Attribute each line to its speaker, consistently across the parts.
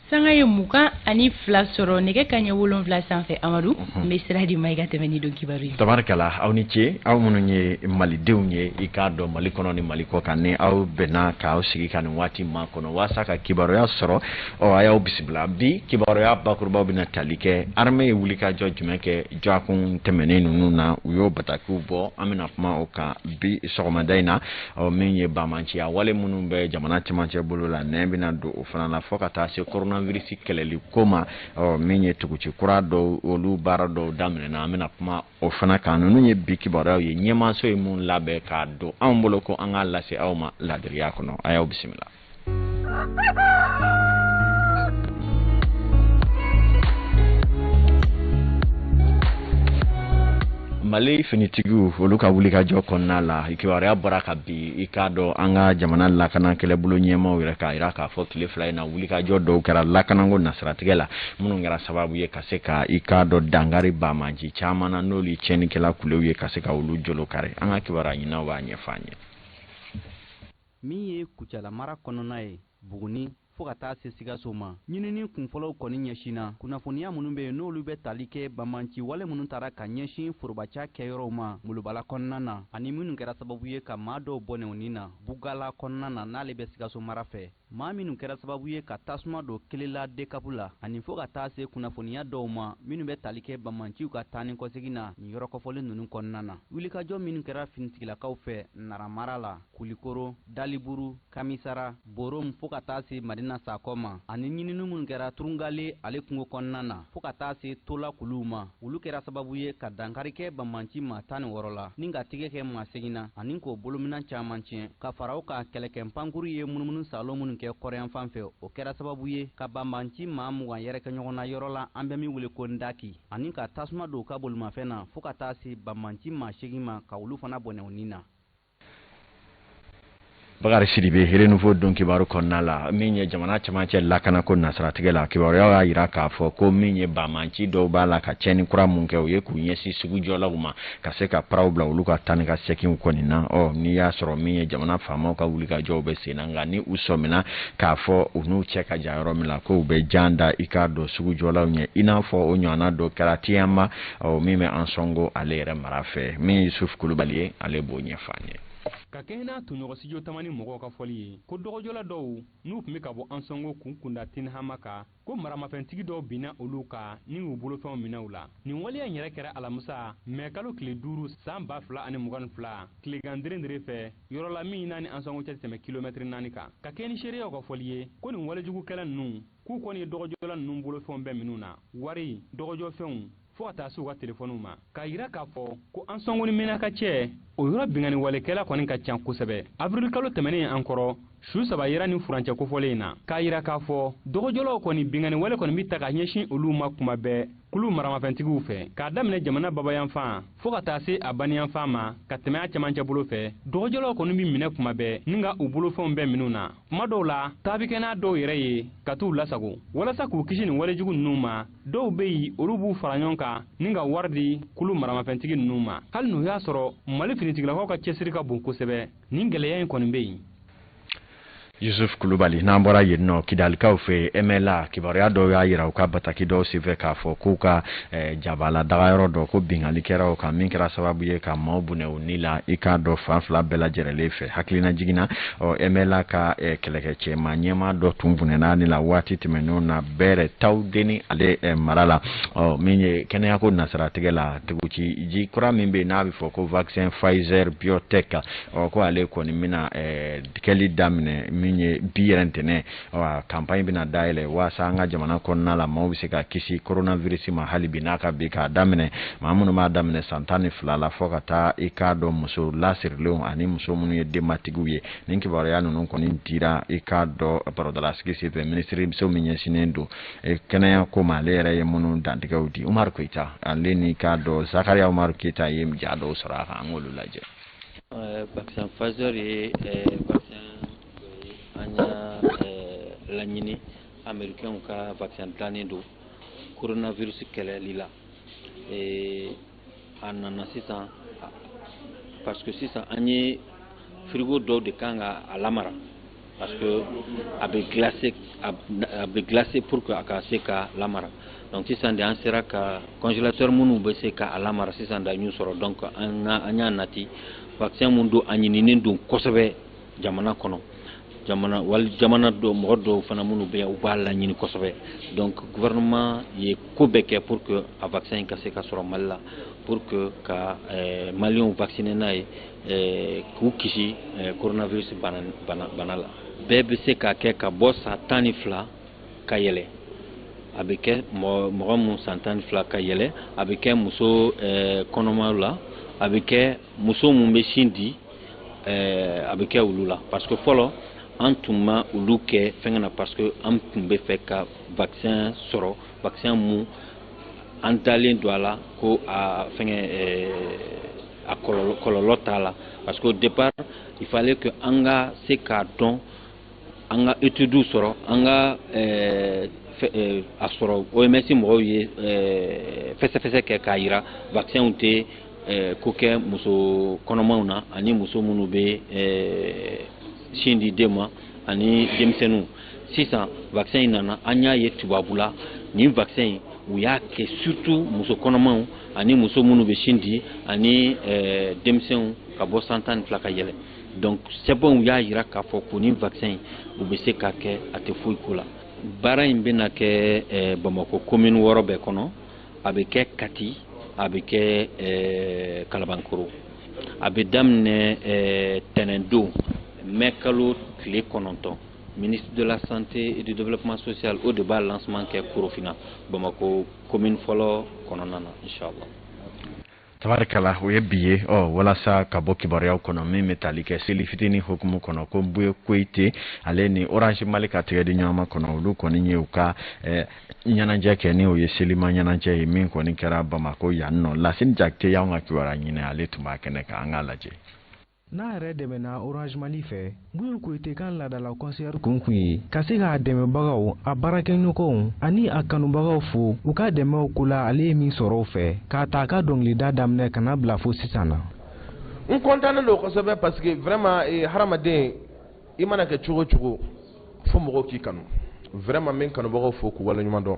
Speaker 1: Sanga ye 22 sɔrɔ nɛgɛ kanɲɛ 7 sanfɛ. Amadu, n bɛ sira di ma i ka tɛmɛ ni don kibaru ye.
Speaker 2: Tabarikala, aw ni ce, aw minnu ye malidenw ye, i k'a dɔn Mali kɔnɔ ni Mali kɔ kan, ni aw bɛnna k'aw sigi ka nin waati ma kɔnɔ walasa ka kibaruya sɔrɔ, ɔ a y'aw bisimila. Bi kibaruya bakurubaw bɛna tali kɛ armée ye wulikajɔ jumɛn kɛ dɔgɔkun tɛmɛnen ninnu na, u y'o batakiw bɔ, an bɛna kuma o kan bi sɔgɔmada in na. Ɔ min ye banbaanciya wale minnu bɛ jamana cɛmancɛ bolo la, nɛn bɛna don o fana na fo ka taa se coronavirus kɛlɛli ko ma. Ɔ min ye tuguci kura dɔw, olu baara dɔw daminɛna, an bɛna kuma o fana kan. Ninnu ye bi kibaruyaw ye ɲɛmaaso ye mun labɛn k'a don anw bolo ko an k'a lase aw ma ladiriya kɔnɔ. A y'aw bisimila. Mali finitigiw olu ka wulikajɔ kɔnɔna la, kibaruya bɔra ka bi, i k'a dɔn an ka jamana lakana kɛlɛbolo ɲɛmaaw yɛrɛ k'a jira k'a fɔ tile 2 in na wulikajɔ dɔw kɛra lakanako nasiratigɛ la, minnu kɛra sababu ye ka se ka i k'a dɔn dankari banbaanci caman na, n'olu ye tiɲɛnikɛla kulew ye, ka se ka olu jolo kari. An ka kibaruya ɲininaw b'a ɲɛfɔ an ye.
Speaker 3: Min ye Kucala mara kɔnɔna ye, Buguni fo ka taa se Sikaso ma, ɲinini kunfɔlɔw kɔni ɲɛsinna kunnafoniya minnu bɛ yen n'olu bɛ tali kɛ banbaanci wale minnu taara ka ɲɛsin forobaca kɛyɔrɔw ma Molobala kɔnɔna na, ani minnu kɛra sababu ye ka maa dɔw bɔnɛ u ni na Bugala kɔnɔna na n'ale bɛ Sikaso mara fɛ, maa minnu kɛra sababu ye ka tasuma don Kelela Dekapu la, ani fo ka taa se kunnafoniya dɔw ma minnu bɛ tali kɛ banbaanciw ka taa ni kɔsegin na nin yɔrɔ kɔfɔlen ninnu kɔnɔna na. Wulikajɔ minnu kɛra finitigilakaw fɛ Nara mara la, Kulikoro, Daliburu, Kamisara, Borom fo ka taa se Madina Sakɔ ma, ani ɲinini minnu kɛra Turungale ale kungo kɔnɔna na fo ka taa se Tola kuluw ma, olu kɛra sababu ye ka dankari kɛ banbaanci maa 16 la, ni ka tigɛ kɛ maa 8 na, ani k'o bolominɛn caman tiɲɛ. Ka fara o kan, kɛlɛkɛ pankuru ye munumunu salo minnu kɛ kɔrɔyanfan fɛ, o kɛra sababu ye ka banbaanci maa 20 yɛrɛkɛ ɲɔgɔn na yɔrɔ la an bɛ min wele ko Ndaki, ani ka tasuma don u ka bolimafɛn na fo ka taa se banbaanci maa 8 ma, ka olu fana bɔnɛ u ni na.
Speaker 2: Bakari Sidibe, Renouveau don kibaru kɔnɔna la, min ye jamana cɛmancɛ lakanako nasiratigɛ la, kibaruyaw y'a jira k'a fɔ ko min ye banbaanci dɔw b'a la ka tiɲɛni kura mun kɛ, o ye k'u ɲɛsin sugujɔlaw ma ka se ka paraw bila olu ka taa ni ka seginw kɔni na. Ɔ n'i y'a sɔrɔ min ye jamana faamaw ka wulikajɔw bɛ sen na, nka ni u sɔmina k'a fɔ u n'u cɛ ka jan yɔrɔ min la, k'u bɛ jan da i k'a dɔn sugujɔlaw ɲɛ, i n'a fɔ o ɲɔgɔnna dɔ kɛra Tiyama, ɔ min bɛ Ansɔngo ale yɛrɛ mara fɛ. Min ye Yusuf Kulubali ye, ale b'o ɲɛfɔ an ye.
Speaker 4: Ka kɛɲɛ n'a tɔɲɔgɔn Studio Tamani mɔgɔw ka fɔli ye ko dɔgɔjɔla dɔw n'u tun bɛ ka bɔ Ansɔngo k'u kunda Tinhama kan, ko maramafɛntigi dɔw binna olu kan ni k'u bolofɛnw minɛ u la. Nin waleya in yɛrɛ kɛra alamisa mɛ kalo tile 5 san 2022 tilegan derendere fɛ, yɔrɔ la min n'a ni Ansɔngo cɛ tɛ tɛmɛ kilomɛtiri 4 kan. Ka kɛɲɛ ni seereyaw ka fɔli ye ko nin walejugukɛla ninnu k'u kɔni ye dɔgɔjɔla ninnu bolofɛnw bɛɛ minnu na, wari, dɔgɔjɔfɛnw, fo ka taa se u ka telefɔniw ma, k'a yira k'a fɔ ko Ansɔngo ni Menaka cɛ o yɔrɔ binkanni walekɛla kɔni ka ca kosɛbɛ. Avril kalo tɛmɛnen an kɔrɔ, su 3 yera nin furancɛ kofɔlen in na, k'a yira k'a fɔ dɔgɔjɔlaw kɔni binkanni wale kɔni bɛ ta ka ɲɛsin olu ma kuma bɛɛ kulu maramafɛntigiw fɛ, k'a daminɛ jamana babayanfan fo ka taa se a baniyanfan ma ka tɛmɛ a cɛmancɛ bolo fɛ. Dɔgɔjɔlaw kɔni bɛ minɛ kuma bɛɛ ni ka u bolofɛnw bɛɛ minnu na. Kuma dɔw la, taa bɛ kɛ n'a dɔw yɛrɛ ye ka t'u lasago walasa k'u kisi nin walejugu ninnu ma. Dɔw bɛ yen, olu b'u fara ɲɔgɔn kan ni ka wari di kulu maramafɛntigi ninnu ma, hali n'o y'a sɔrɔ Mali finitigilakaw ka cɛsiri ka bon kosɛbɛ. Nin gɛlɛya in kɔni bɛ yen.
Speaker 2: Yusuf Kulubali, n'an bɔra yen nɔ, Kidalikaw fɛ MLA, kibaruya dɔw y'a jira u ka bataki dɔw senfɛ k'a fɔ k'u ka jabala dagayɔrɔ dɔ ko binkanni kɛra o kan, min kɛra sababu ye ka maaw bɔnɛ u ni la, i k'a dɔn fan fila bɛɛ lajɛlen fɛ. Hakilina jiginna, ɔ MLA ka kɛlɛkɛcɛma ɲɛmaa dɔ tun bɔnɛna ni la waati tɛmɛnenw na Bɛrɛ Tawudeni ale mara la. Ɔ min ye kɛnɛyako nasiratigɛ la, tuguci ji kura min bɛ yen n'a bɛ fɔ ko vaccin Pfizer BioNTech, ɔ ko ale kɔni bɛna kɛli daminɛ min ye bi yɛrɛ ntɛnɛn. Ɔ campagne bɛna dayɛlɛ walasa an ka jamana kɔnɔna la maaw bɛ se ka kisi coronavirus ma hali bi n'a ka bi k'a daminɛ maa minnu b'a daminɛ san 12 la fo ka taa i k'a dɔn muso lasirilenw ani muso minnu ye denbatigiw ye. Nin kibaruya ninnu kɔni dira i k'a dɔn barodalasigi senfɛ minisiriso min ɲɛsinnen don kɛnɛya ko ma, ale yɛrɛ ye minnu dantigɛw di. Umaru Koyita ale ni k'a dɔn Zakariya Umaru Keyita ye ja dɔw sɔrɔ a kan, an k'olu lajɛ.
Speaker 5: Vaccin Pfizer ye vaccin dɔ ye an y'a laɲini américains ka vaccin dilannen don coronavirus kɛlɛli la. A nana sisan parce que sisan an ye frigo dɔw de kan ka a lamara. Parce que a bɛ glacé, a bɛ glacé pour que a ka se ka lamara. Donc sisan de an sera ka congélateur minnu bɛ se ka a lamara, sisan de an y'u sɔrɔ. Donc an y'a nati vaccin mun don, a ɲininen don kosɛbɛ jamana kɔnɔ, jamana wali jamana dɔ, mɔgɔ dɔw fana minnu bɛ yan, u b'a laɲini kosɛbɛ. Donc gouvernement ye ko bɛɛ kɛ pour que a vaccin in ka se ka sɔrɔ Mali la, pour que ka maliyɛnw vacciner n'a ye, k'u kisi coronavirus bana bana bana la. Bɛɛ bɛ se k'a kɛ ka bɔ san 12 ka yɛlɛ. A bɛ kɛ mɔgɔ mun san 12 ka yɛlɛ, a bɛ kɛ muso kɔnɔmaw la, a bɛ kɛ muso mun bɛ sin di, a bɛ kɛ olu la, parce que fɔlɔ an tun ma olu kɛ fɛngɛ na, parce que an tun bɛ fɛ ka vaccin sɔrɔ, vaccin mun an dalen don a la ko a fɛngɛ a kɔlɔlɔ t'a la. Parce que au départ, il fallait que an ka se k'a dɔn, an ka études sɔrɔ, an ka a sɔrɔ OMS mɔgɔw ye fɛsɛfɛsɛ kɛ k'a yira vaccin tɛ ko kɛ muso kɔnɔmaw na, ani muso minnu bɛ sin di den ma, ani denmisɛnninw. Sisan vaccin in nana, an y'a ye tubabu la, nin vaccin in, u y'a kɛ surtout muso kɔnɔmaw, ani muso minnu bɛ sin di, ani denmisɛnw ka bɔ san 12 ka yɛlɛ. Donc sɛbɛnw y'a yira k'a fɔ ko nin vaccin in, u bɛ se k'a kɛ, a tɛ foyi ko la. Baara in bɛna kɛ Bamakɔ commune 6 bɛɛ kɔnɔ. A bɛ kɛ Kati, a bɛ kɛ Kalabankoro. A bɛ daminɛ tɛnɛndon, mai kalo tile 9. Ministre de la Santé et du Développement social, o de b'a lancement kɛ Korofina, Bamakɔ commune fɔlɔ kɔnɔna na, inchallah.
Speaker 2: Tabarikala, o ye bi ye. Ɔ walasa ka bɔ kibaruyaw kɔnɔ min bɛ tali kɛ seli fitinin hukumu kɔnɔ, ko Buye Koyite, ale ni Orange Mali ka tɛgɛ di ɲɔgɔn ma kɔnɔ, olu kɔni ye u ka ɲɛnajɛ kɛ, ni o ye selima ɲɛnajɛ ye min kɔni kɛra Bamakɔ yan nɔ. Lasini Jakite y'anw ka kibaruya ɲini, ale tun b'a kɛnɛ kan, an k'a lajɛ.
Speaker 6: N'a yɛrɛ dɛmɛna Orange Mali fɛ, Buye Koyite ka laadala concert kun kun ye ka se k'a dɛmɛbagaw, a baarakɛɲɔgɔnw ani a kanubagaw fo u ka dɛmɛw ko la, ale ye min sɔrɔ u fɛ k'a ta a ka dɔnkilida daminɛ ka na bila fo sisan na.
Speaker 7: N content don kosɛbɛ, parce que vraiment hadamaden, i mana kɛ cogo o cogo, fo mɔgɔw k'i kanu. Vraiment, n bɛ n kanubagaw fo k'u waleɲuman dɔn,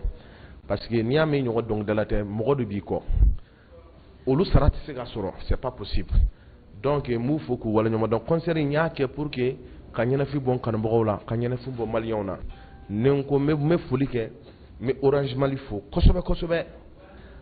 Speaker 7: parce que n'i y'a mɛn ɲɔgɔn dɔnkilidala tɛ, mɔgɔ de b'i kɔ, olu sara tɛ se ka sɔrɔ, c'est pas possible. Donc n b'u fo k'u waleɲuman dɔn. Concert in, n y'a kɛ pour que ka ɲɛnafin bɔ n kanubagaw la, ka ɲɛnafin bɔ maliyɛnw na. Ni n ko n bɛ foli kɛ, n bɛ Orange Mali fo kosɛbɛ kosɛbɛ,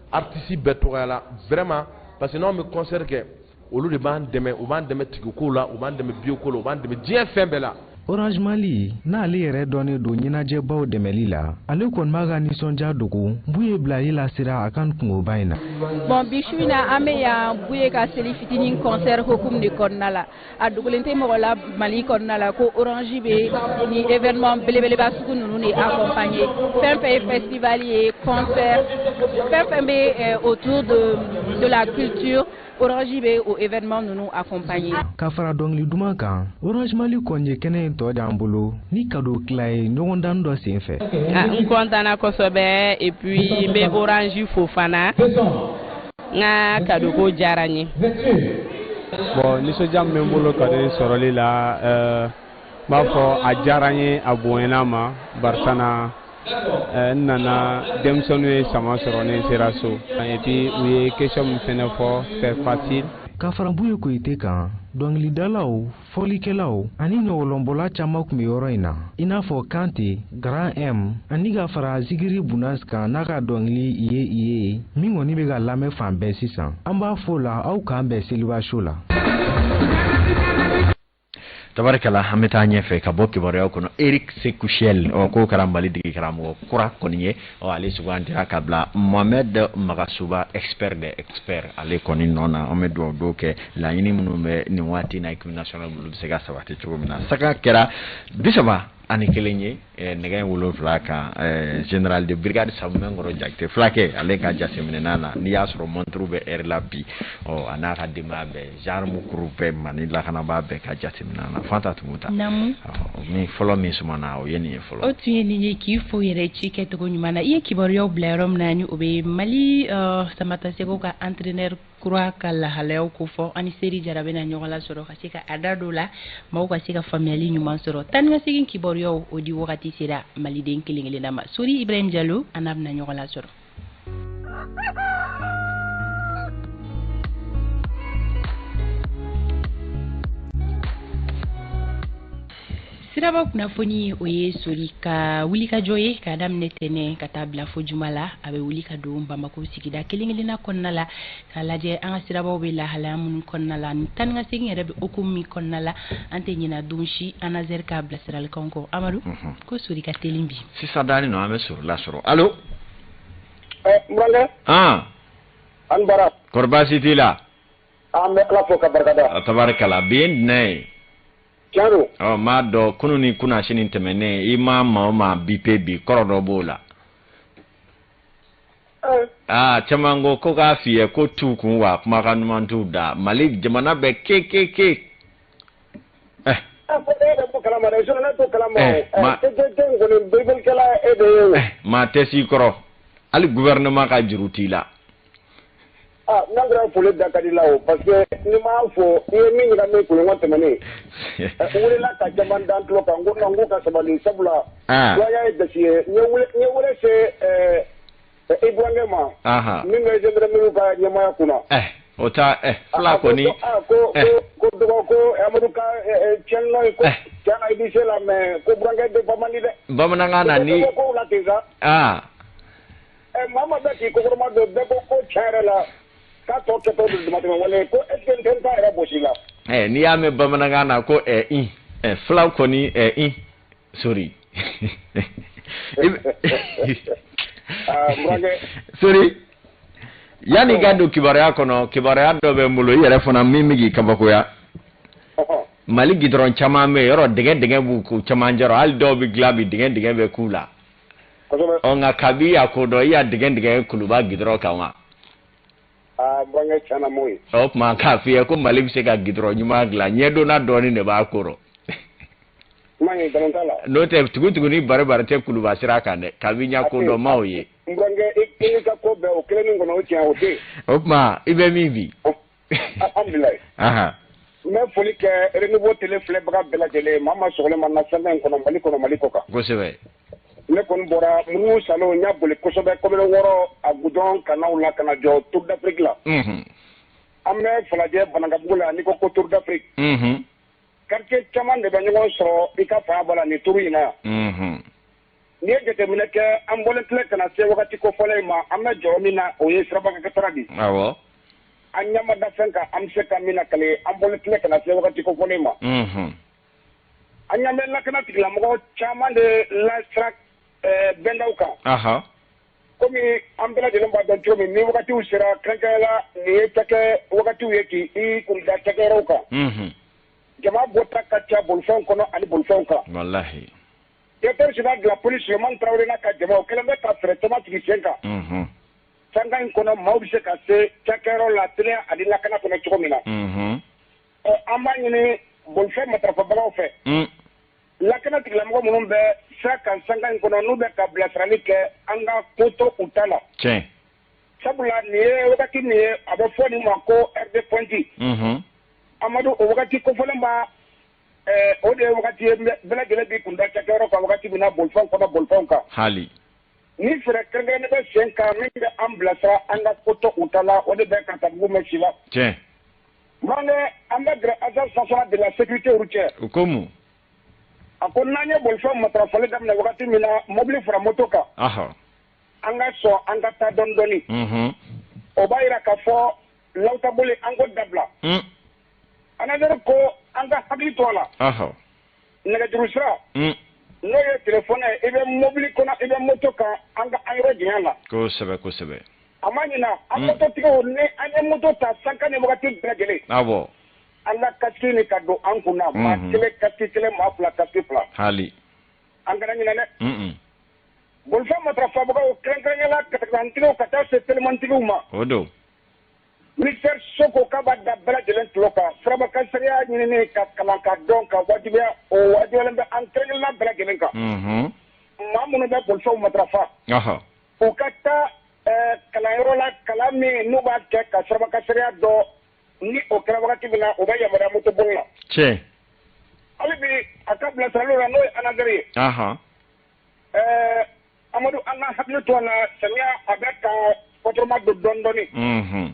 Speaker 7: artiste bɛɛ tɔgɔya la, vraiment, parce que n'anw bɛ concert kɛ, olu de b'an dɛmɛ. U b'an dɛmɛ tigiko la, u b'an dɛmɛ billet ko la, u b'an dɛmɛ diɲɛ fɛn bɛɛ la.
Speaker 6: Orange Mali n'ale yɛrɛ dɔnnen don ɲɛnajɛbaw dɛmɛli la, ale kɔni b'a ka nisɔndiya dogo Buye bilali la sera a ka kungoba in na.
Speaker 8: Bon, bi su in na, an bɛ yan Buye ka seli fitinin concert hokumu de kɔnɔna la. A dogolen tɛ mɔgɔ la Mali kɔnɔna la ko Orange bɛ ni événement belebeleba sugu ninnu de accompagner. Fɛn fɛn ye festival ye, concert, fɛn fɛn bɛ autour de la culture, Orange bɛ o événement ninnu accompagner.
Speaker 6: Ka fara dɔnkili duman kan, Orange Mali kɔni ye kɛnɛ in tɔ d'an bolo ni cadeau tila ye ɲɔgɔndan dɔ sen fɛ.
Speaker 9: N content kosɛbɛ, et puis n bɛ Orange fo fana, n ka cadeau ko diyara n ye.
Speaker 10: Bon, nisɔndiya min bɛ n bolo cadeau in sɔrɔli la, n b'a fɔ a diyara n ye, a bonyana ma, barisa na n nana denmisɛnninw ye sama sɔrɔ ne sera so, et puis u ye question min fɛnɛ fɔ, c'est facile.
Speaker 6: Ka fara Buye Koyite kan, dɔnkilidalaw, fɔlikɛlaw ani ɲɔgɔlɔnbɔla caman tun bɛ yɔrɔ in na, i n'a fɔ Kante, Grand M, ani ka fara Zikiri Bunas kan n'a ka dɔnkili Iye Iye min kɔni bɛ ka lamɛn fan bɛɛ sisan. An b'a fɔ o la, aw k'an bɛn seliba su la.
Speaker 2: Tabarikala, an bɛ taa ɲɛfɛ ka bɔ kibaruyaw kɔnɔ. Eric Sekou Chelle, ɔ k'o kɛra Mali dege karamɔgɔ kura kɔni ye. Ɔ ale sugandira ka bila Mohamed Magasuba, expert des experts, ale kɔni nɔ na. An bɛ dugawu dɔw kɛ, laɲini minnu bɛ nin waati na équipe nationale bolo bɛ se ka sabati cogo min na. Sanga kɛra 31 ye nɛgɛ 7 kan. Général de brigade Samuɛnkɔrɔ Jakite Fulakɛ, ale ka jateminɛ na, n'i y'a sɔrɔ montre bɛ heure la bi, ɔ a n'a ka denbaya bɛɛ, gendarme kuru bɛɛ, Mali lakanabaa bɛɛ ka jateminɛ na. Fanta Tumuta, min fɔlɔ min sumana, o ye nin ye fɔlɔ.
Speaker 1: O tun ye nin ye. K'i fo yɛrɛ ci kɛcogo ɲuman na. I ye kibaruyaw bila yɔrɔ min na, ni o bɛ Mali Samatasɛgɛw ka entraîneur kura ka lahalayaw kofɔ. Ani Seri Jara bɛna ɲɔgɔn lasɔrɔ ka se ka a da don la, maaw ka se ka faamuyali ɲuman sɔrɔ. Taa ni ka segin kibaruyaw, o di wagati sera maliden kelen kelenna ma. Sori Ibrahim Jalo, an n'a bɛna ɲɔgɔn lasɔrɔ. Siraba kunnafoni, o ye Sori ka wulikajɔ ye k'a daminɛ tɛnɛ ka taa bila fo juma la. A bɛ wuli ka don Bamako sigida kelen kelenna kɔnɔna la k'a lajɛ an ka sirabaw bɛ lahalaya minnu kɔnɔna la, ni taa ni ka segin yɛrɛ bɛ hukumu min kɔnɔna la. An tɛ ɲina don si ANASER ka bilasiralikanw kɔ. Amadu, ko Sori ka teli bi.
Speaker 2: Sisan daani nɔ, an bɛ Sori lasɔrɔ. Allo?
Speaker 11: N
Speaker 2: Ah.
Speaker 11: An bara.
Speaker 2: Kɔri baasi t'i la?
Speaker 11: An bɛ Ala fo ka barikada.
Speaker 2: Tabarikala, bi ye ntɛnɛn ye.
Speaker 11: Tiɲɛ don.
Speaker 2: Ɔ, m'a dɔn kunun ni kunnasini tɛmɛnen, i ma maa o maa bipe bi, kɔrɔ dɔ b'o la. Aa, caman ko ko k'a f'i ye ko t'u kun wa kumakan ɲuman t'u da. Mali jamana bɛ ke ke ke.
Speaker 11: Eh. Fo e yɛrɛ b'o kalama dɛ, sinon ne t'o kalama o. Ma ke ke ke kɔni bereberekɛla e de ye o.
Speaker 2: Maa tɛ s'i kɔrɔ, hali gouvernement ka juru t'i la.
Speaker 11: Ah, n'a kɛra foli da ka di la o, parce que n'i m'a fɔ i ye min ɲagami kunɲɔgɔn tɛmɛnen, n wulila ka caman da n tulo kan, n ko non, n k'u ka sabali, sabula dɔgɔya ye gasi ye. N ye wele se i burankɛ ma min bɛ gendarmerie ka ɲɛmaaya kunna.
Speaker 2: O ta fila kɔni.
Speaker 11: Ko ko dɔgɔ ko Amadu ka tiɲɛni nɔ ye ko tiɲɛ na i bɛ se la, mais ko burankɛ de ba man di dɛ.
Speaker 2: Bamanankan na ni.
Speaker 11: Ko kow la ten sa. Maa ma bɛɛ k'i kɔkɔrɔma don, bɛɛ ko ko tiɲɛ yɛrɛ la k'a tɔ kɛtɔ don damatɛmɛ wale, ko est ce que n tɛ n ta yɛrɛ gosi la.
Speaker 2: N'i y'a mɛn bamanankan na ko i fila kɔni i Sori. Sori, yanni i ka don kibaruya kɔnɔ, kibaruya dɔ bɛ n bolo i yɛrɛ fana min bɛ k'i kabakoya. Mali gidɔrɔn caman bɛ yen, yɔrɔ dingɛ dingɛ b'u ko caman jɔrɔ, hali dɔw bɛ dilan bi, dingɛ dingɛ bɛ k'u la. Ɔ, nka kabi y'a ko dɔn, i y'a dingɛ dingɛ Kuluba gidɔrɔn kan wa?
Speaker 11: Aa, burankɛ, tiɲɛ na m'o ye.
Speaker 2: O tuma k'a f'i ye ko Mali bɛ se ka gidɔrɔn ɲuman dilan, ɲɛdonna dɔɔnin de b'a ko rɔ.
Speaker 11: Kuma in nkalon t'a la.
Speaker 2: N'o tɛ, tugutuguni bari bari tɛ Kuluba sira kan dɛ, kabi ɲa ko dɔn maaw ye.
Speaker 11: N burankɛ, i n'i ka ko bɛɛ, o kelen nin kɔnɔ, o tiɲɛ o tɛ yen.
Speaker 2: O tuma i bɛ min bi?
Speaker 11: Alhamdulilayi. N bɛ foli kɛ Renouveau télé filɛbaga bɛɛ lajɛlen, maa maa sɔgɔlen ma na sanga in kɔnɔ, Mali kɔnɔ, Mali kɔ kan.
Speaker 2: Kosɛbɛ.
Speaker 11: Ne kɔni bɔra Munumunu Salo, n y'a boli kosɛbɛ commune 6 a goudron kanaw la ka na jɔ Tour d'Afrique la. An bɛ Falajɛ Banankabugu la, n'i ko ko Tour d'Afrique. Quartier caman de bɛ ɲɔgɔn sɔrɔ i ka fan b'a la nin tour in na yan. N'i ye jateminɛ kɛ, an bɔlen filɛ ka na se wagati kofɔlen in ma, an bɛ jɔrɔ min na, o ye siraba kasara de ye.
Speaker 2: Awɔ.
Speaker 11: An ɲɛ ma da fɛn kan, an bɛ se ka min lakale, an bɔlen filɛ ka na se wagati kofɔlen in ma. An ɲɛ bɛ lakana tigilamɔgɔ caman de la sira bɛndaw kan. Komi an bɛɛ lajɛlen b'a dɔn cogo min, ni wagatiw sera, kɛrɛnkɛrɛnnenya la nin ye cakɛ wagatiw ye k'i kun da cakɛyɔrɔw kan. Jama bɔta ka ca bolifɛnw kɔnɔ ani bolifɛnw kan.
Speaker 2: Walahi.
Speaker 11: Directeur général de la police Sulemani Tarawele n'a ka jama, o kɛlen bɛ ka fɛɛrɛ caman sigi sen kan. Sanga in kɔnɔ, maaw bɛ se ka se cakɛyɔrɔ la teliya ani lakana kɔnɔ cogo min na. Ɔ, an b'a ɲini bolifɛn matarafabagaw fɛ. Lakana tigilamɔgɔ minnu bɛ sira kan sanga in kɔnɔ, n'u bɛ ka bilasirali kɛ, an ka ko to u ta la.
Speaker 2: Tiɲɛ.
Speaker 11: Sabula nin ye wagati min ye, a bɛ fɔ nin ma ko heure de pointe. Amadu, o wagati kofɔlen b'a o de ye wagati ye bɛɛ lajɛlen b'i kun da cakɛyɔrɔ kan wagati min na, bolifɛnw kɔnɔ, bolifɛnw kan.
Speaker 2: Hali.
Speaker 11: Ni fɛɛrɛ kɛrɛnkɛrɛnnen bɛ sen kan min bɛ an bilasira, an ka ko to u ta la, o de bɛ Karatabugu mɛn si la.
Speaker 2: Tiɲɛ.
Speaker 11: Burankɛ, an bɛ gɛrɛ agence nationale de la sécurité routière.
Speaker 2: O ko mun?
Speaker 11: A ko n'an ye bolifɛn matarafali daminɛ wagati min na, mobili fara moto kan. An ka sɔn an ka taa dɔɔni dɔɔni. O b'a yira k'a fɔ lawutaboli, an k'o dabila. ANASER ko an ka hakili to a la. Nɛgɛjuru sira. N'o ye téléphone ye, i bɛ mobili kɔnɔ, i bɛ moto kan, an ka an yɔrɔ janya la.
Speaker 2: Kosɛbɛ kosɛbɛ.
Speaker 11: A ma ɲina, an mototigiw, ni an ye moto ta sanka ni wagati bɛɛ lajɛlen.
Speaker 2: Awɔ.
Speaker 11: An ka casque nin ka don an kun na. Maa kelen casque kelen, maa fila casque fila.
Speaker 2: Hali.
Speaker 11: An kana ɲinɛ dɛ. Bolifɛn matarafabagaw, kɛrɛnkɛrɛnnenya la katakantigiw ka taa se telimaniw ma.
Speaker 2: O don.
Speaker 11: Ministère Soko k'a b'a da bɛɛ lajɛlen tulo kan, siraba kan sariya ɲinini ka kalan ka dɔn ka wajibiya, o wajibiyalen bɛ an kelen-kelenna bɛɛ lajɛlen kan. Maa minnu bɛ bolifɛnw matarafa. U ka taa Kalanyɔrɔ la kalan min n'u b'a kɛ ka sirabakasariya dɔ ni o kɛra wagati min na u bɛ yamaruya moto boli la.
Speaker 2: Tiɲɛ.
Speaker 11: Hali bi a ka bilasiraliw la n'o ye ANADER ye. Amadu an ka hakili to a la samiya a bɛ ka kɔtɔrɔma don dɔɔni dɔɔni.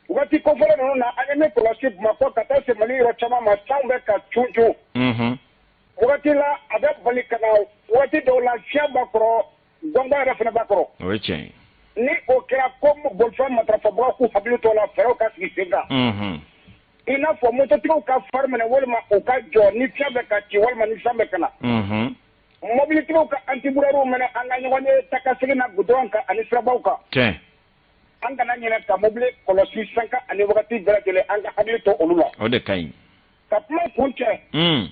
Speaker 11: Waati kofɔlen ninnu na an ye min kɔlɔsi Bamakɔ ka taa se Mali yɔrɔ caman ma sanw bɛ ka cun cun. Wagati la a bɛ bali ka na waati dɔw la fiɲɛ b'a kɔrɔ gɔngɔn yɛrɛ fana b'a kɔrɔ.
Speaker 2: O ye tiɲɛ ye.
Speaker 11: Ni o kɛra ko bolifɛn matarafabagaw k'u hakili to la fɛɛrɛw ka sigi sen kan. I n'a fɔ mototigiw ka fari minɛ walima u ka jɔ ni fiɲɛ bɛ ka ci walima ni san bɛ ka na. Mobilitigiw ka anti-brouillard minɛ an ka ɲɔgɔn ye takasegin na goudron kan ani sirabaw kan.
Speaker 2: Tiɲɛ.
Speaker 11: An kana ɲinɛ ka mobili kɔlɔsi sanka ani wagati bɛɛ lajɛlen an ka hakili to olu la.
Speaker 2: O de ka ɲi.
Speaker 11: Ka kuma kun cɛ. N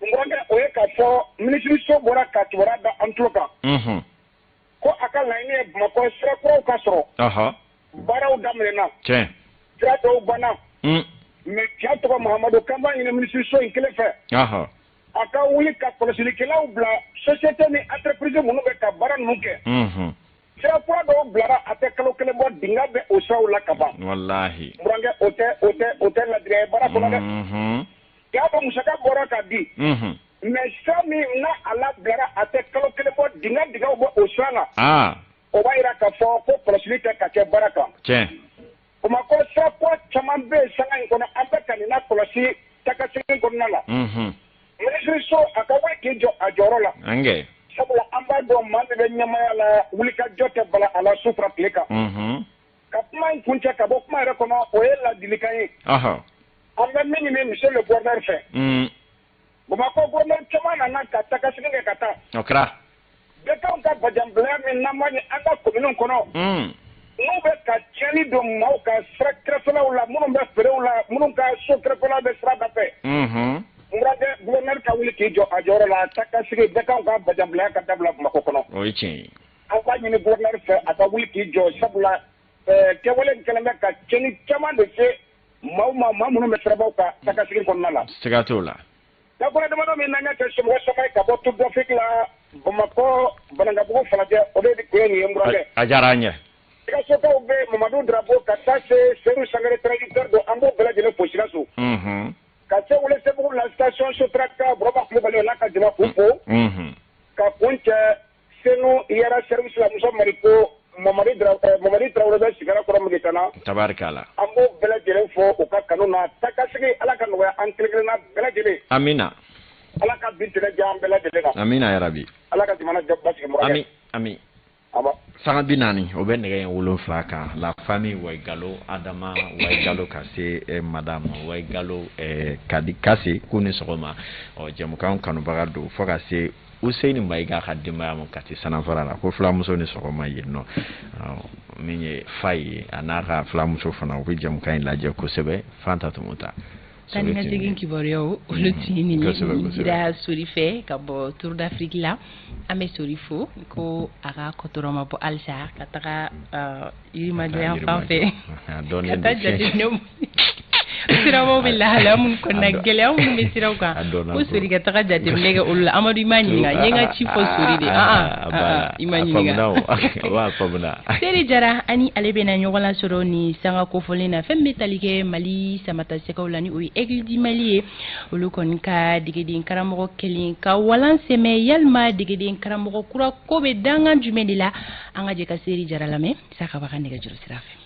Speaker 11: burankɛ o ye k'a fɔ minisiriso bɔra ka kibaruya da an tulo kan. Ko a ka laɲini ye Bamakɔ sira kuraw ka sɔrɔ. Baaraw daminɛna.
Speaker 2: Tiɲɛ.
Speaker 11: Sira dɔw banna. Mais cɛ tɔgɔ Mahamadu k'an b'a ɲini minisiriso in kelen fɛ. A ka wuli ka kɔlɔsilikɛlaw bila société ni entreprise minnu bɛ ka baara ninnu kɛ. Sira kura dɔw bilara a tɛ kalo kelen bɔ dingɛ bɛ o siraw la ka ban.
Speaker 2: Walahi.
Speaker 11: Burankɛ o tɛ ladiriya ye baara kɔnɔ dɛ. Y'a dɔn musaka bɔra ka di. Mais sira min n'a a labilara a tɛ kalo kelen bɔ dingɛw bɔ o sira la. O b'a jira k'a fɔ ko kɔlɔsili tɛ ka kɛ baara kan.
Speaker 2: Tiɲɛ.
Speaker 11: Bamakɔ sira kura caman bɛ yen sanga in kɔnɔ an bɛ ka nin lakɔlɔsi takasegin kɔnɔna la. Minisiriso a ka wuli k'i jɔ a jɔyɔrɔ la. Sabula an b'a dɔn maa min bɛ ɲɛmaaya la wulikajɔ tɛ bala a la su fara tile kan. Ka kuma in kuncɛ ka bɔ kuma yɛrɛ kɔnɔ o ye ladilikan ye. An bɛ min ɲini monsieur le gouverneur fɛ. Bamakɔ gouverneur caman nana ka takasegin kɛ ka taa.
Speaker 2: O kɛra.
Speaker 11: Bɛɛkanw ka bajanbilaya min n'an b'a ye an ka kominiw kɔnɔ. N'u bɛ ka tiɲɛni don maaw ka sira kɛrɛfɛlaw la minnu bɛ feerew la minnu ka so kɛrɛfɛlaw bɛ sira da fɛ. N burankɛ gouverneur ka wuli k'i jɔ a jɔyɔrɔ la takasegin bɛɛkanw ka bajanbilaya ka dabila Bamakɔ kɔnɔ.
Speaker 2: O ye tiɲɛ ye.
Speaker 11: An b'a ɲini gouverneur fɛ a ka wuli k'i jɔ sabula kɛwale in kɛlen bɛ ka tiɲɛni caman de se maaw ma maa minnu bɛ sirabaw kan takasegin kɔnɔna la.
Speaker 2: Siga t'o la.
Speaker 11: Dakura damadɔ min n'an y'a kɛ somɔgɔ sama ye ka bɔ Tour d'Afrique la Bamakɔ Banankabugu Falajɛ o de kun ye nin ye n burankɛ.
Speaker 2: A diyara an ye.
Speaker 11: Sikasokaw bɛ Mamadu Darabo ka taa se Seydou Sangare tracteur don an b'o bɛɛ lajɛlen fo Sikaso. Ka se Welesebugu la station Sotrac Burama Kulubali n'a ka jama k'u fo. Ka kun cɛ Senu Yara service la Musa Mariko Mamadi Tarawele bɛ sigara kɔrɔ Mauritanie.
Speaker 2: Tabarikala.
Speaker 11: An b'o bɛɛ lajɛlen fo u ka kanu na takasegin Ala ka nɔgɔya an kelen kelenna bɛɛ lajɛlen.
Speaker 2: Amina.
Speaker 11: Ala ka bi tile diya an bɛɛ lajɛlen na.
Speaker 2: Amina yarabi.
Speaker 11: Ala ka jamana basigi mɔgɔ.
Speaker 2: Ami ami. Sanga 40 o bɛ nɛgɛ in 7 kan la famille Waigalo Adama Waigalo ka se madame Waigalo Kadi Kase k'u ni sɔgɔma ɔ jɛmukan kanubaga don fo ka se Useyini Mayiga ka denbaya ma Kati Sanafara la ko filamuso ni sɔgɔma yen nɔ min ye fa ye a n'a ka filamuso fana u bɛ jɛmukan in lajɛ kosɛbɛ Fanta Tumuta.
Speaker 1: Tanikasegin kibaruyaw olu tun ye nin ye dira Sori fɛ ka bɔ Tour d'Afrique la an bɛ Sori fo ko a ka kɔtɔrɔma bɔ halisa ka taga Yirimajɔ yan fan fɛ ka taa jateminɛw sirabaw bɛ lahalaya minnu kɔnɔna gɛlɛya minnu bɛ siraw kan ko Sori ka taga jateminɛ kɛ olu la. Amadu i m'a ɲininka n ye n ka ci fɔ Sori de i ma ɲininka. Seri Jara ani ale bɛna ɲɔgɔn lasɔrɔ ni sanga kofɔlen na fɛn bɛ tali kɛ Mali samatasɛgɛw la ni o ye Aigle du Mali ye olu kɔni ka degeden karamɔgɔ kelen ka walan sɛmɛ yalima degeden karamɔgɔ kura ko bɛ dangan jumɛn de la an ka jɛ ka Seri Jara lamɛn Sakaba ka nɛgɛjuru sira fɛ.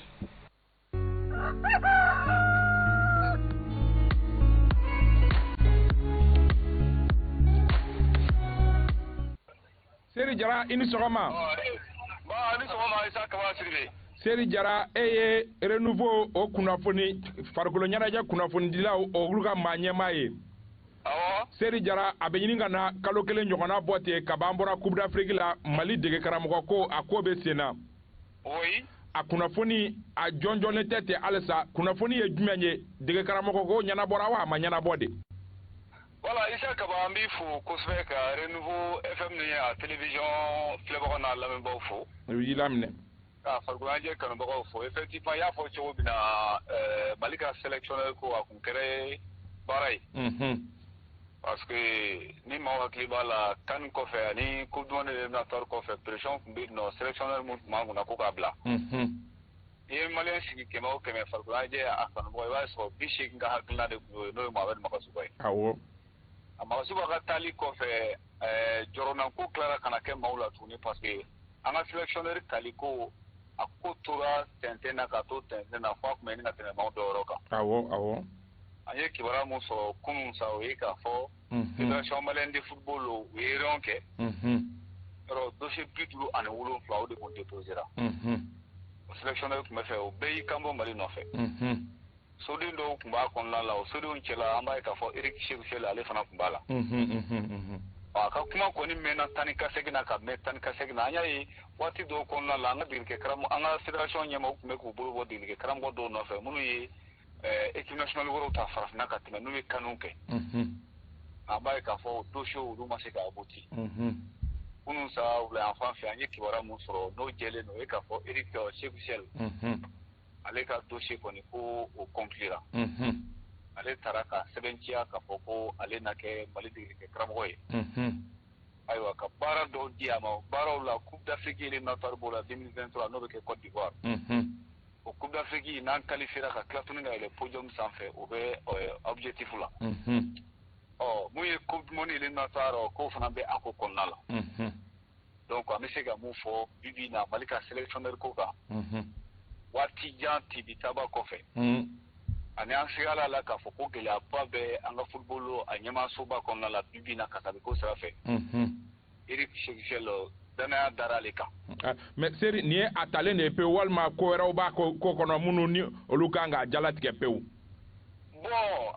Speaker 12: Seri Jara i ni sɔgɔma.
Speaker 13: Ni sɔgɔma Isa Kaba Sidibe.
Speaker 12: Seri Jara e ye Renouveau o kunnafoni farikolo ɲɛnajɛ kunnafonidilaw olu ka maa ɲɛmaa ye.
Speaker 13: Awɔ.
Speaker 12: Seri Jara a bɛ ɲini ka na kalo kelen ɲɔgɔnna bɔ ten kaban bɔra Coupe d'Afrique la Mali dege karamɔgɔ ko a ko bɛ sen na.
Speaker 13: Oui.
Speaker 12: A kunnafoni a jɔnjɔnnen tɛ ten halisa kunnafoni ye jumɛn ye dege karamɔgɔ ko ɲɛnabɔra wa a ma ɲɛnabɔ de.
Speaker 13: Voilà Isa Kaba an b'i fo kosɛbɛ ka Renouveau FM ni a télévision filɛbagaw n'a lamɛnbagaw fo.
Speaker 12: U y'i laminɛ.
Speaker 13: Ka farikolo ɲɛnajɛ kanubagaw fo effectivement i y'a fɔ cogo min na Mali ka sélectionneur ko a kun kɛra baara ye. Parce que ni maaw hakili b'a la, CAN kɔfɛ ani Coupe du monde éliminatoire kɔfɛ, pression tun bɛ yen nɔ, sélectionneur mun tun b'an kunna ko k'a bila. N'i ye Malien sigi 100 o 100, farikolo ɲɛnajɛ a kanubagaw, i b'a sɔrɔ 80 ka hakilina de tun y'o ye, n'o ye Mohamed Magasuba ye. A Magasuba ka taali kɔfɛ, jɔrɔnanko tilara ka na kɛ maaw la tuguni, parce que an ka sélectionneur tali ko, a ko tora tɛntɛn na ka to tɛntɛn na fo a tun bɛ ɲini ka tɛmɛ maaw dɔ yɔrɔ kan.
Speaker 12: Awɔ awɔ.
Speaker 13: An ye kibaruya mun sɔrɔ kunun sa, o ye k'a fɔ Fédération malienne de football, u ye réunion kɛ. Yɔrɔ dossier 57, o de tun déposé ra. O sélectionneur tun bɛ fɛ, o bɛɛ y'i kan bɔ Mali nɔfɛ. Soden dɔw tun b'a kɔnɔna la, o sodenw cɛla, an b'a ye k'a fɔ Eric Sékou Chelle, ale fana tun b'a la. A ka kuma kɔni mɛnna tan ni ka segin na, ka mɛn tan ni ka segin na. An y'a ye waati dɔw kɔnɔna la, an ka degelikɛ karamɔgɔ, an ka fédération ɲɛmaaw tun bɛ k'u bolo bɔ degelikɛ karamɔgɔ dɔw nɔfɛ minnu ye équipe nationale wɛrɛw ta farafinna ka tɛmɛ, n'u ye kanu kɛ. An b'a ye k'a fɔ o dossier, olu ma se ka abouti. Kunun sa, wula yan fan fɛ, an ye kibaruya mun sɔrɔ n'o jɛlen don, o ye k'a fɔ Eric Sékou Chelle, ale ka dossier kɔni, ko o conclura. Ale taara ka sɛbɛntiya k'a fɔ ko ale na kɛ Mali degelikɛ karamɔgɔ ye. Ayiwa, ka baara dɔw di a ma, o baaraw la, Coupe d'Afrique éliminatoire b'o la 2023, n'o bɛ kɛ Côte d'Ivoire. O Coupe d'Afrique, n'an qualifiera ka tila tuguni ka yɛlɛ podium sanfɛ, o bɛ objectif la. Ɔ mun ye Coupe du monde éliminatoire, k'o fana bɛ a ko kɔnɔna la. Donc an bɛ se ka mun fɔ bi bi in na Mali ka sélectionneur ko kan, waati jan tibitaba kɔfɛ, ani an sigala la k'a fɔ ko gɛlɛyaba bɛ an ka football a ɲɛmaasoba kɔnɔna la bi bi in na, kasabi ko sira fɛ, Eric Sékou Chelle, danaya dara ale kan.
Speaker 12: Mais Seri, nin ye a talen de ye pewu, walima ko wɛrɛw b'a ko kɔnɔ minnu ni olu kan k'a jalatigɛ pewu?
Speaker 13: Bon,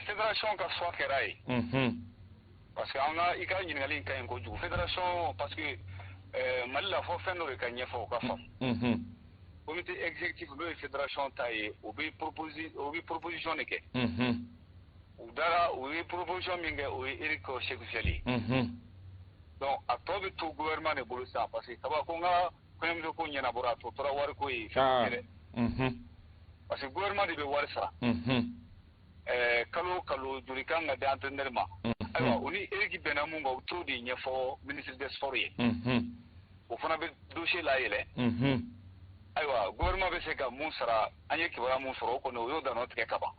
Speaker 13: fédération ka choix kɛra ye. Parce que an ka i ka ɲininkali in ka ɲi kojugu. Fédération, parce que Mali la, fɔ fɛn dɔ de ka ɲɛfɔ, o ka faamu. Comité exécutif, n'o ye fédération ta ye, o bɛ proposition de kɛ. U dara, u ye proposition min kɛ, o ye Eric Sékou Chelle ye. Donc a tɔ bɛ to gouvernement de bolo sisan, parce que kaba ko n ka kɔɲɔmuso ko ɲɛnabɔra, a tɔ tora wariko ye, fɛn tɛ dɛ. Parce que gouvernement de bɛ wari sara. Kalo o kalo, joli kan ka di entraîneur ma? Ayiwa, o ni Eric bɛnna mun kan, u t'o de ɲɛfɔ ministre des Sports ye. O fana bɛ dossier layɛlɛ. Ayiwa, gouvernement bɛ se ka mun sara? An ye kibaruya mun sɔrɔ, o kɔni, o y'o danɔ tigɛ ka ban.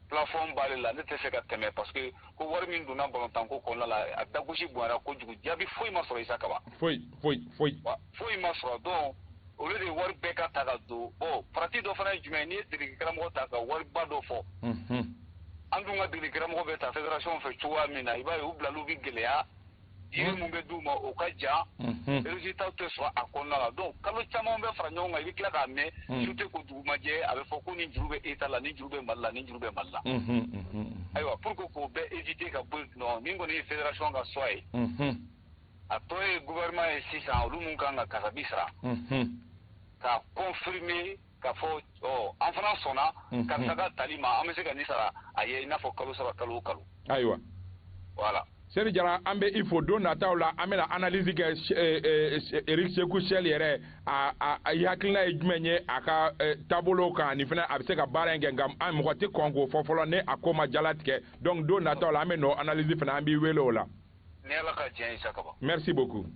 Speaker 13: Plafond b'ale la, ne tɛ se ka tɛmɛ, parce que ko wari min donna balontanko kɔnɔna la, a dagosi bonyara kojugu, jaabi foyi ma sɔrɔ, Isa Kaba.
Speaker 12: Foyi, foyi, foyi.
Speaker 13: Foyi ma sɔrɔ. Donc olu de wari bɛɛ ka ta ka don. Bon, farati dɔ fana ye jumɛn ye? N'i ye degeli karamɔgɔ ta ka wariba dɔ fɔ, an dun ka degeli karamɔgɔ bɛ ta fédération fɛ cogoya min na, i b'a ye u bilaliw bɛ gɛlɛya, yiri mun bɛ d'u ma, o ka jan, résultat tɛ sɔrɔ a kɔnɔna la. Donc kalo caman bɛ fara ɲɔgɔn kan, i bɛ tila k'a mɛn su tɛ ko dugu ma jɛ, a bɛ fɔ ko nin juru bɛ État la, nin juru bɛ Mali la, nin juru bɛ Mali la. Ayiwa, pour que k'o bɛɛ éviter ka bɔ yen nɔ, min kɔni ye fédération ka choix ye, a tɔ ye gouvernement ye sisan, olu mun kan ka kasabi sara, k'a confirmer k'a fɔ ɔ an fana sɔnna karisa ka tali ma, an bɛ se ka nin sara a ye, i n'a fɔ kalo 3, kalo o kalo.
Speaker 12: Ayiwa.
Speaker 13: Voilà.
Speaker 12: Seri Jara, an bɛ i fo. Don nataw la, an bɛna analyse kɛ Eric Sékou Chelle yɛrɛ, a a hakilina ye jumɛn ye a ka taabolo kan, ani fana a bɛ se ka baara in kɛ. Nka an mɔgɔ tɛ kɔn k'o fɔ fɔlɔ ni a ko ma jalatigɛ. Donc don nataw la, an bɛ n'o analyse fana, an b'i wele o la.
Speaker 13: Ni Ala ka diɲɛ, Isa Kaba.
Speaker 12: Merci beaucoup.